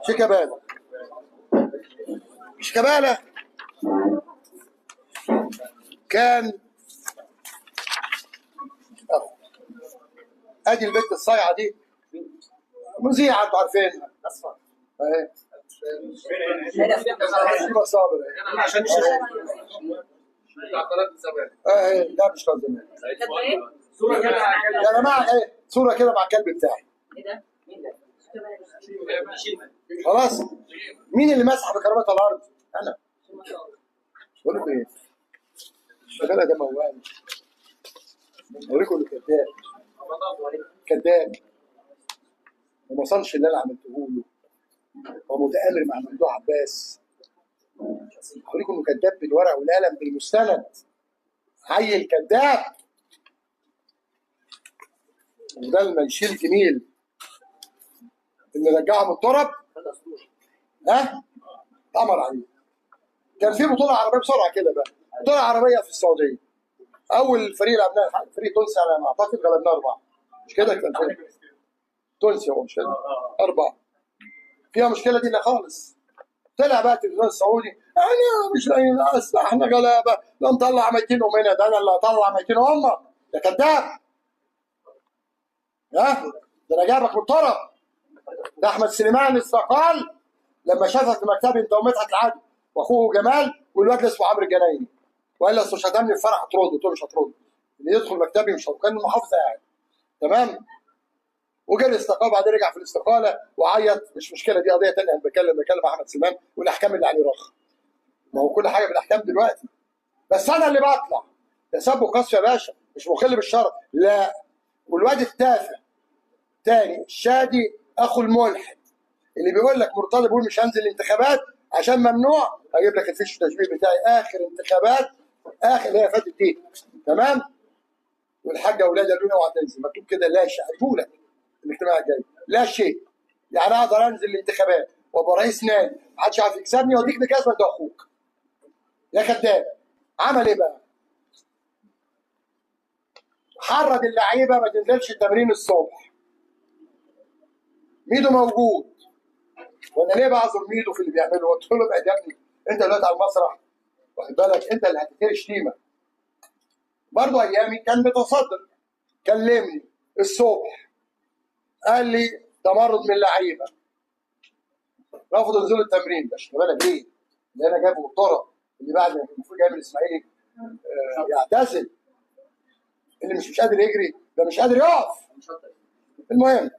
شيكابالا. شيكابالا كان ادي البت الصايعه دي مذيعه، انتوا عارفينها. اصفر اهي شيبة صابر اهي عشان اهي. لا مش قناة الزمالك. صوره كده يا جماعة، ايه صوره كده مع الكلب بتاعي. ايه ده؟ مين ده؟ خلاص، مين اللي مسح بكرامة الارض؟ انا. بقول لكم ايه؟ شيكابالا ده موال. اوريكم انه كذاب كذاب، وما وصلش اللي انا عملته له. هو متآمر مع ممدوح عباس. اوريكم انه كذاب بالورق والقلم بالمستند. عيل كذاب. وده ما يشيل جميل اللي رجعه من الترب. ها؟ اتأمر عليه. كان في بطولة عربية بسرعة كده بقى، بطولة عربية في السعودية. أول فريق لعبناه فريق تونسي على ما أعتقد، غلبناه 4. مش كده؟ كان فريق تونسي هو، مش كده؟ 4. فيها مشكلة دي؟ لا خالص. طلع بقى التلفزيون السعودي، أنا مش لاقيين، أصل إحنا غلابة، لا نطلع ميتين أمنا، ده أنا اللي هطلع ميتين أمك. ده كذاب. ها؟ ده أنا جايبك من الطرب. ده أحمد سليمان استقال لما شافك في مكتبي أنت ومدحت العدل واخوه جمال والواد اللي اسمه عمرو الجنايني، وقال لي اصل شتمني في فرح هترده. قلت له مش هترده، اللي يدخل مكتبي مش هترده. كان المحافظ قاعد. تمام؟ وجا الاستقالة، بعدين رجع في الاستقالة وعيط. مش مشكلة، دي قضية ثانية. انا بكلم احمد سليمان والاحكام اللي عليه رخ. ما هو كل حاجة بالاحكام دلوقتي. بس انا اللي بطلع ده سب وقصف يا باشا، مش مخل بالشرف. لا، والواد التافه تاني الشادي اخو الملحد اللي بيقول لك مرتضى بيقول مش هنزل الانتخابات عشان ممنوع، هجيب لك الفيش التشبيه بتاعي اخر انتخابات، اخر اللي هي فاتت دي. تمام؟ والحاجة اولاد قالوا لي اوعى تنزل، مكتوب كده لا شيء، هجيبه لك الاجتماع الجاي، لا شيء. يعني اقدر انزل الانتخابات وابقى رئيس نادي، محدش عارف يكسبني، واديك بكسبه انت واخوك. يا كذاب. عمل ايه بقى؟ حرض اللعيبة ما تنزلش التمرين الصبح. ميدو موجود. وانا ليه بعذر ميدو في اللي بيعمله؟ قلت له ابعد يا ابني، انت دلوقتي على المسرح، واخد بالك، انت اللي هتتهري شتيمه. برضه ايامي كان متصدر. كلمني الصبح قال لي تمرد من اللعيبة، رفضوا نزول التمرين. ده شيكابالا ليه؟ اللي انا جايبه الطرق اللي بعد ما المفروض جايب الاسماعيلي يعتزل، اللي مش قادر يجري، ده مش قادر يقف. المهم